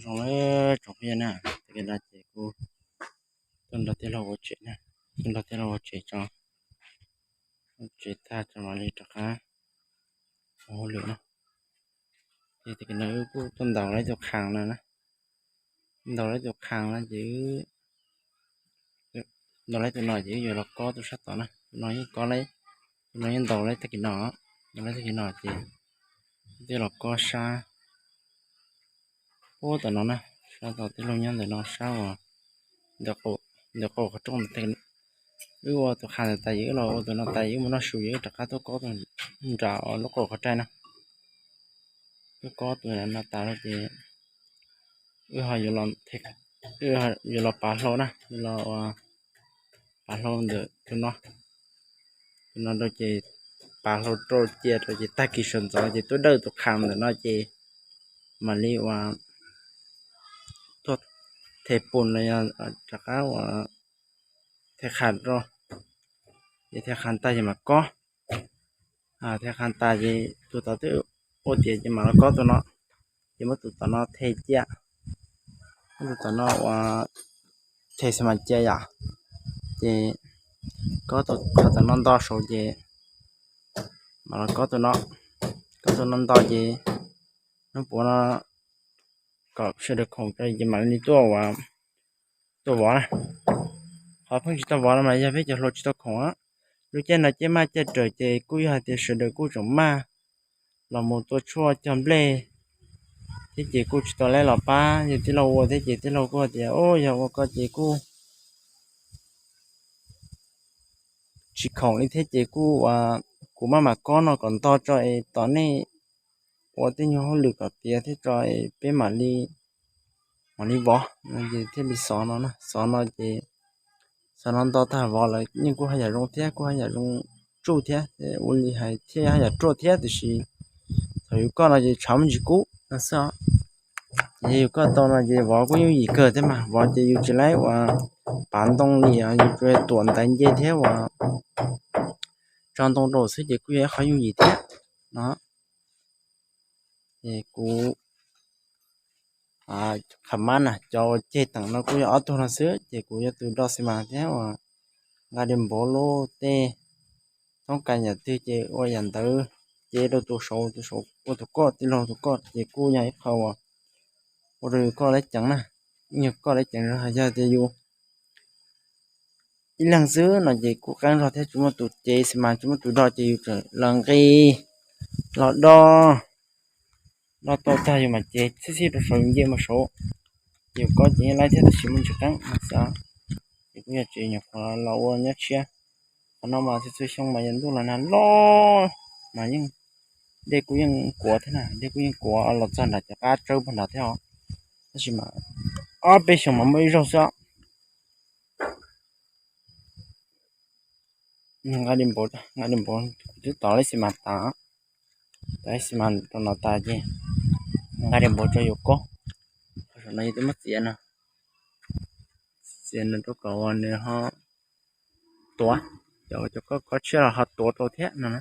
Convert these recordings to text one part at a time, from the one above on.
Zoo na, tsoom phooj ywg na, tag kis no ces kuv tuaj nrog tij laug ua tsev na, tuaj nrog tij laug ua tsev tso, ua tsev tag tso mam li rov qab ua hauj lwm na. Ces tag kis no wb kuj tuaj ntaus lawv tus qhaas no na, ntaus lawv tus qhaas no ces ntaus lawv tus no ces wb yuav los kob tus sab tod na, tus no yeej kob lawm, tus no yeej ntaus lawm tag kis no, ntaus lawm tag kis no ces wb twb los kob sab puag tom no na, sab tom tij laug nyob ntawm no sab uas ntawm qaum qhov rooj ntawd. Wb ua tus qhaas ntawd tas ces wb los ua tus no tas ces wb mus noj su ces wb rov qab tuaj kob tus nram lub qaum qhov rai no. Wb kob tus no tas lawm ces wb ho yuav los pav hlau na, los pav hlau ntawm tus no, tus no rau ces pav hlau rau cia rau ces tag kis sawv ntxov ces tuaj dawj tus qhaas ntawm no ces mam li ua tuaj the pus los yog rov qab ua the qhaas rau, ces the qhaas tas ces mam kob. The qhaas tas ces tus tod twb ua tiav ces mam los kob tus no, ces muab tus tom no the cia, muab tus tom no ua the xi mas cia yom, ces kob tus qhaas tom no nto saud ces mam los kob tus no, kob tus no nto ces hnub puav no kom sawv daws khoom rau ces mam li tuaj ua tuaj vov na. Qhov pheej tsis tau vov no mas yog peb cov hluas tsis tau khoom. Lub caij no caij maj caij raws ces kuj yog hais tias sawv daws kuj tseem maj los mus tua tshuaj cog nplej thiab ces kuj tsis tau lab los pab yog tij laug ua thiab ces tij laug kuj hais tias, o, yog ua koj ces kuj tsis khoom li thiab ces kuj ua, kuv maj mam kob no kom nto tso es tos nej ua tej nyuag hauj lwm kom tiav thiab tso es peb mam li, mam li vov no ces thiaj li xov no na, xov no ces xov no nto tag vov lawm yeej kuj haj yam zoo thiab kuj haj yam zoo tsuj thiab, ua li hais thiaj haj yam ruaj thiab tiam sis thaum yus koj no ces tshav muaj ntsis kub no xwb os. Ces yus koj tau no ces vov kuj yooj yim kawg thiab mas, vov ces yus tsis laib ua pav ntoo li os, yus tsuas tuam ntaiv nce thiab ua tso ntoo rau xwb ces kuj yog ib qhov yooj yim thiab no. Ces kuv qhov mab na cov ua ceg teem no kuj yog ob tug no xwb ces kuv yog tus do xi mas thiab ua nqa di npav lub tej thoob kas yam twg ces ua yam ntawd ces rau tus saud, tus saud ua tus koj, tij laug tus koj ces kuj yog ib qho uas ua rau yus koj lab ceev na, ib nyuag koj lab ceev yog tias yus ib leeg xwb no ces kuj qeeb zog thiab tsis muaj tus cev xi mas tsis muaj tus do ces yus tseem los nqi los do, do tau tag yus mam cev txhib txhib rau saud yus nce mus saud. Ces yus koj ces yeej laib thiab tab sis muaj ntsis qeeb no xwb. Ces kuj yog tsev nyuam qhuav los ua nyob tshiab. Qhov no mas txhua txhua xyoo mas yog ntuj los nag loj mas yeej, dej kuj yeej kuav thiab na, dej kuj yeej kuav los txog nram cov qab tsawb puag nrad thiab os. Tab sis mas ob peb xyoos mas muaj ib zaug xwb os. Nqa di npav, nqa di npav, twb tov lab xi mas tas, tov lab xi mas rau no tas ces nqa di npav rau yus koj. Qhov saum no yus twb muab txiav no, txiav no rau kom nws ho tuav, cov cov koj koj tshiab los ho tuav rau thiab no na.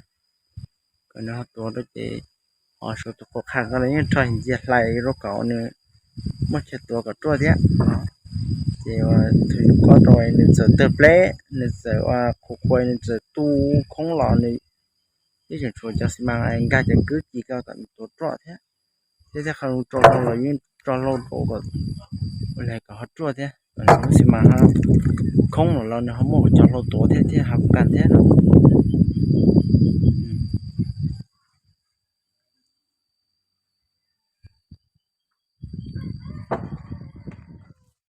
Kom nws ho tuav rau ces ho saum tus qhov qhas ko los yeej rho nciag hlais rau kom nws muaj chaw tuav kom ruaj thiab. Ces thaum yus koj rau nws txawm tawg pleb, nws txawm ua qhuav qhuav, nws txawm tu khoob los nws yeej tseem tshuav cov xi mas nkag cov kwb kis ko kom nws tuav ruaj thiab. Thiab tej qhov zoo tso hlau los yeej tso hlau rau kom, ua li kom ho ruaj thiab, kom nws lub xi mas ho khoob los los nws ho muaj cov hlau tuav thiab thiab ho kas thiab no.